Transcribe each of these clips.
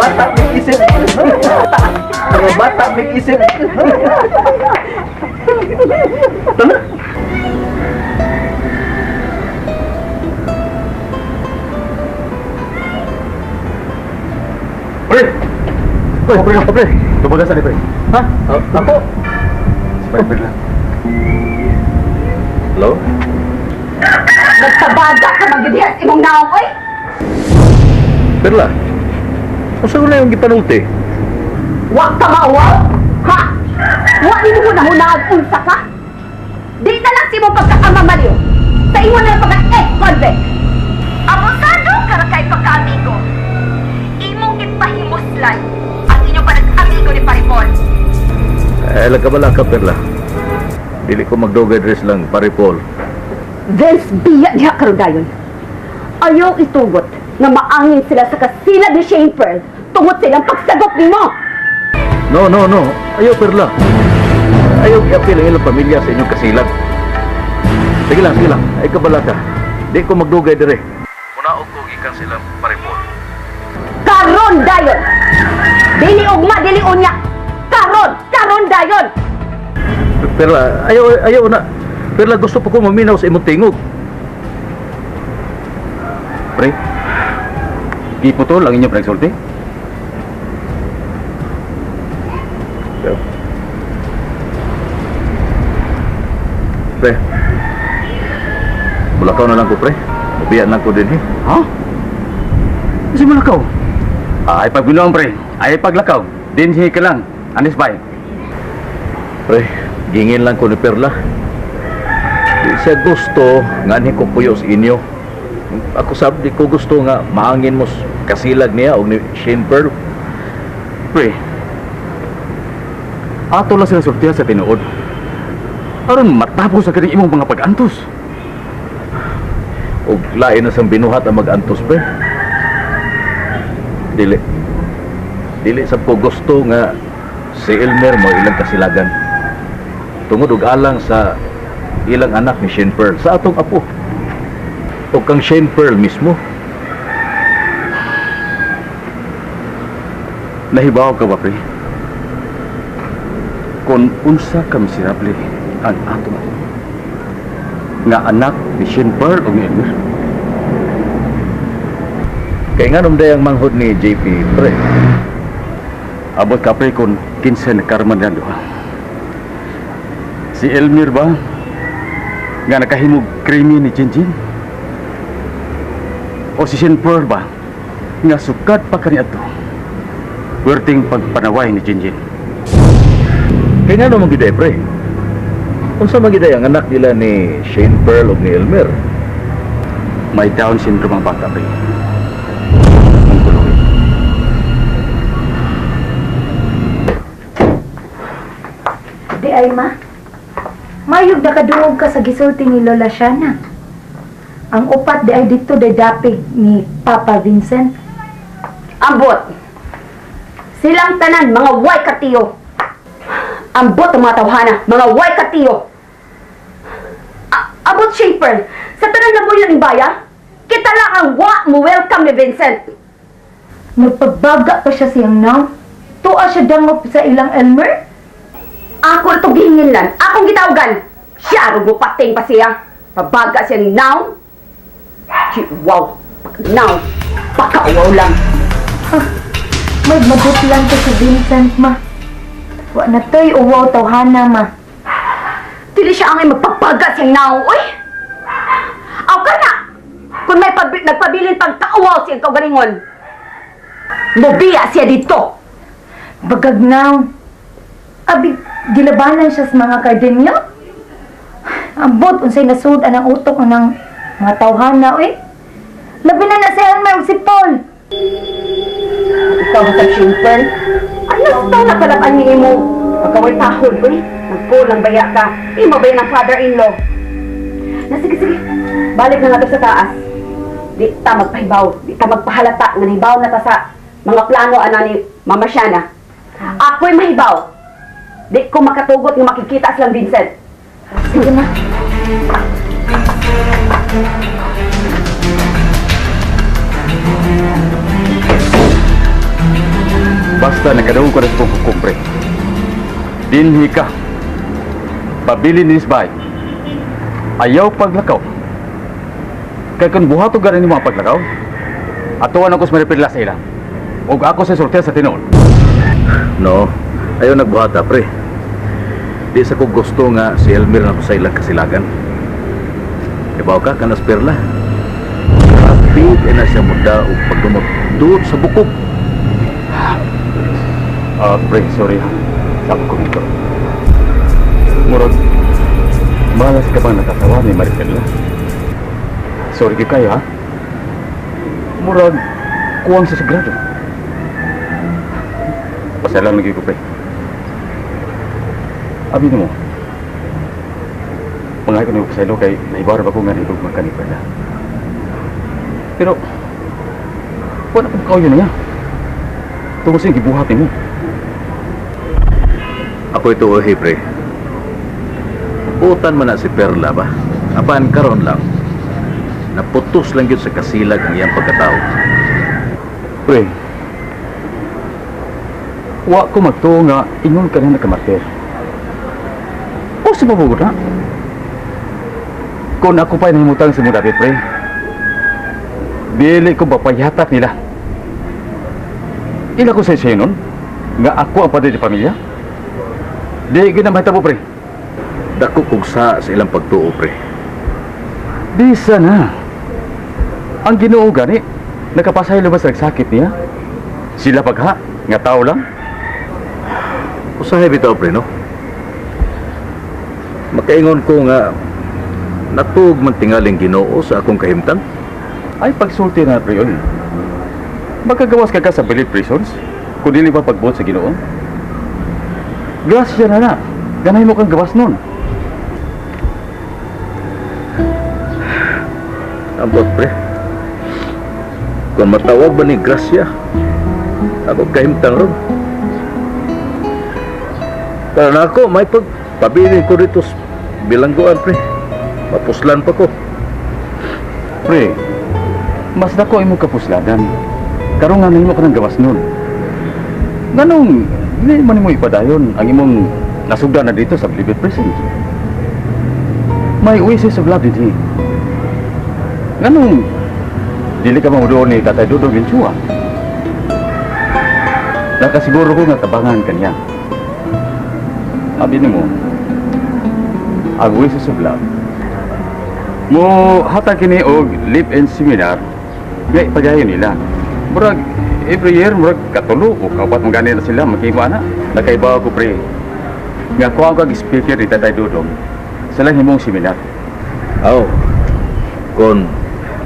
Bata may isip. Mga bata may isip. Tala. Pre! Pre, pre, pre. Tumagasan ni pre. Ha? Ako? Pre, pre lang. Hello? Nagtabaga ka magyudihas imong naong, oy! Perla, unsa ko na yung gipanulti? Wa ka mauwaw? Ha? Wa nimo hunahunag unsa ka? Di na lang sa imong pagkakamamaliw. Sa imo na lang pagka-ex-convict. Abusado ka ra kay pagkaamigo. Imong gipahimuslan ang inyong panag-amigo ni Paripol. Eh, lagkabala ka, Perla. Dili ko magdugay dress lang, pare Paul. Vince, biya diha karon dayon. Ayaw itugot nga maangin sila sa kasilad ni Shane Pearl tungod silang pagsagop nimo. No, no, no. Ayaw, Perla. Ayaw iapil ang ilang pamilya sa inyong kasilag. Sige lang, sige lang. Ay kabala ka. Di ko magdugay dire. Munaog ko gikan silang pare Paul. Karon dayon. Dili ugma, dili unya. Karon, karon dayon. Perla, ayaw, ayaw na. Perla, gusto pa ko maminaw sa imong tingog. Pre, giputol ang inyong pagsulti. Pre, mulakaw na lang ko, pre. Mabiyan lang ko din, eh. Ha? Kasi mulakaw? Ay, pagbinuang, pre. Ay, paglakaw. Dinhi ka lang. Anis, bay. Pre, gingin lang ko ni Perla. Di siya gusto nga ni ko puyo sa inyo. Ako sab, di ko gusto nga maangin mo kasilag niya o ni Shane Pearl. Pre, ato lang sila sultihan sa tinuod. Aron matapos sa kaning imong mga pag-antos. O lain na sang binuhat ang mag-antos, pre. Dili. Dili sab ko gusto nga si Elmer mo ilang kasilagan. Tungod og alang sa ilang anak ni Shane Pearl, sa atong apo. O kang Shane Pearl mismo. Nahibaw ka ba, pre? Kung unsa ka miserable ang atong apo nga anak ni Shane Pearl o ni Elmer. Kay nga day ang manghod ni JP, pre. Abot ka, pre, kung kinsa na karma nila duha. Si Elmer ba? Nga nakahimog krimen ni Jinjin? O si Shane Pearl ba? Nga sukad pa kaniadto. Werting pagpanaway ni Jinjin. Kay nga naman giday, pre. Unsa man giday ang anak nila ni Shane Pearl o ni Elmer? May Down syndrome ang bata, pre. Ang tuloy. Di ay ma. Mayog nakadungog ka sa gisulti ni Lola Shana. Ang upat di ay dito day dapig ni Papa Vincent. Ambot. Silang tanan mga way katiyo. Ambot ang mga tawhana, mga way katiyo. Abot Shane Pearl, sa tanan na buyon ng baya, kita lang ang wa mo welcome ni Vincent. Nagpabaga pa siya siyang now. Tuwa siya dangop sa ilang Elmer. Ako ito gihingin lang, akong gitawagan. Siya rugo pating pa siya. Pabaga siyang now. Wow, now, pakauwaw lang. May madutlan ko si Vincent, ma. Wa na to'y uwaw tawhana, ma. Dili siya ang magpapaga siyang now, uy! Aw ka na! Kung may nagpabilin pagkauwaw siyang kaugalingon, mubiya siya dito! Bagag now. Abi, gilabanan siya sa mga kardenyo. Ambot, unsay nasud anang utok anang mga tawhana, uy. Labi na na si Elmer ug si Paul. Ikaw ba sa Shane Pearl? Ano sa nakalaban ni imo? Pagkaway tahol, uy. Nagkulang baya ka. Imo ba yan ang father-in-law? Na sige, sige. Balik na nga to sa taas. Di ta magpahibaw. Di ta magpahalata. Nga nahibaw na ta sa mga plano ana ni Mama Shana. Ako'y mahibaw. Di ko makatugot nga makikita silang Vincent. Sige na. Basta nakadungog ko na sa kong hukom, pre. Dinhi ka. Pabili ni bahay. Ayaw paglakaw. Kay kung buhato ganin nimo ang paglakaw, atuan ako sa Maripirla sa ila. Og ako sa sultihan sa tinuod. No, ayaw nagbuhata, pre. Di sa ko gusto nga si Elmer na ko sa ilang kasilagan. Ibaw ka, kanas Perla. Kapit na siya muda o pagdumot duot sa bukog. Pre, sorry ha. Sabi ko nito. Murag, malas ka bang nakatawa ni Maripirla? Sorry kayo ha. Murag, kuwang sa sagrado. Pasalam lagi ko, pre. Abi mo. Mga ko nang pasaylo kay naibar ba ko nga naibog magkani Perla. Pero, wala kong kauyo niya. Tungkol sa gibuhat nimo. Ako ito, ohe, pre. Utan man na si Perla ba? Apan karon lang. Naputos lang yun sa kasilag ang iyang pagkatao. Pre, wa ko magtuo nga ingon ka na nakamartir. O sa mabugod na. Kung ako pa'y nahimutang sa mong dati, pre, dili ko papayatak nila. Ila ko sa inyo nun, nga ako ang padre di pamilya. Di gid na mahitabo, pre. Dako kog sa ilang pagtuo, pre. Bisa na. Ang Ginoo gani, nakapasaylo ba sa nagsakit niya? Sila pagha, nga tao lang. Usahay bitaw, pre, no? Makaingon ko nga natuog man tingaling Ginoo sa akong kahimtang. Ay, pagsulti na, pre, oy. Magkagawas ka ka sa Bilib Prisons kung dili ba pagbuot sa Ginoo? Grasya na na. Ganay mo kang gawas nun. Ambot, pre. Kung matawag ba ni Gracia, ako kahimtang ron. Para na ako, may pagpabilin ko dito sa bilangguan, pre. Mapuslan pa ko. Pre, mas dako imong kapuslanan. Karon nga nahimo ka ng gawas nun. Nganong di man nimo ipadayon ang imong nasugda na dito sa Bilibid Prison? May oasis of love dito. Nganong dili ka mamudoon ni Tatay Dudong Ventura? Nakasiguro ko nga tabangan kanya. Sabi nimo, ang oasis of love mo hatag kini og live-in seminar nga ipagayon nila. Murag every year, murag katulo o kaupat mo gani na sila makimo ana. Nakaibaw ko, pre, nga kuha kag speaker ni Tatay Dudong sa lang himong seminar. Aw, kung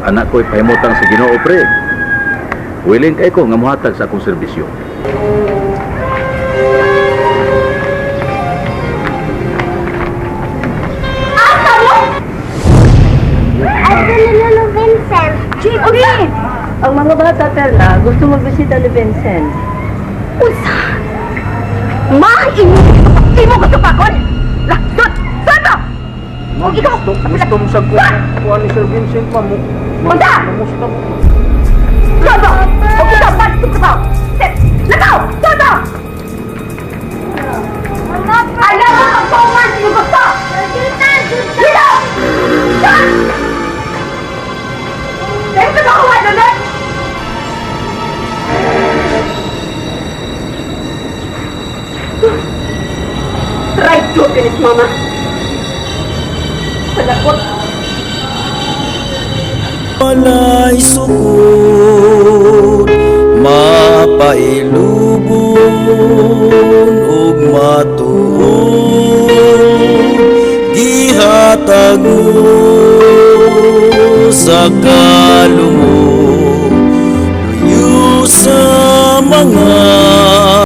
anak ko'y pahimutang sa Ginoo, pre, willing kay ko nga mohatag sa akong serbisyo. Asa mo? Asa ni Lolo Vincent? Jeffrey! Ang mga bata, Perla, gusto magbisita ni Vincent. Unsa? Ma, imo, imo gusto pa kon? Lah, sud, sud ba? Ma'am, Ikaw, gusto mo sa kuha ni Sir Vincent, ma'am. Unsa? Kamusta mo? Sud ba? O ikaw, pag sa Sit! Lakaw! Sud ba? Ayaw mo pag-forward yung gusto! Dito! Sud! Dito ba kuha na? Try to finish, Mama. Palakot. Walay sukod, mapailubon ug matuod, gihatag mo sa kalumok, luyo sa mga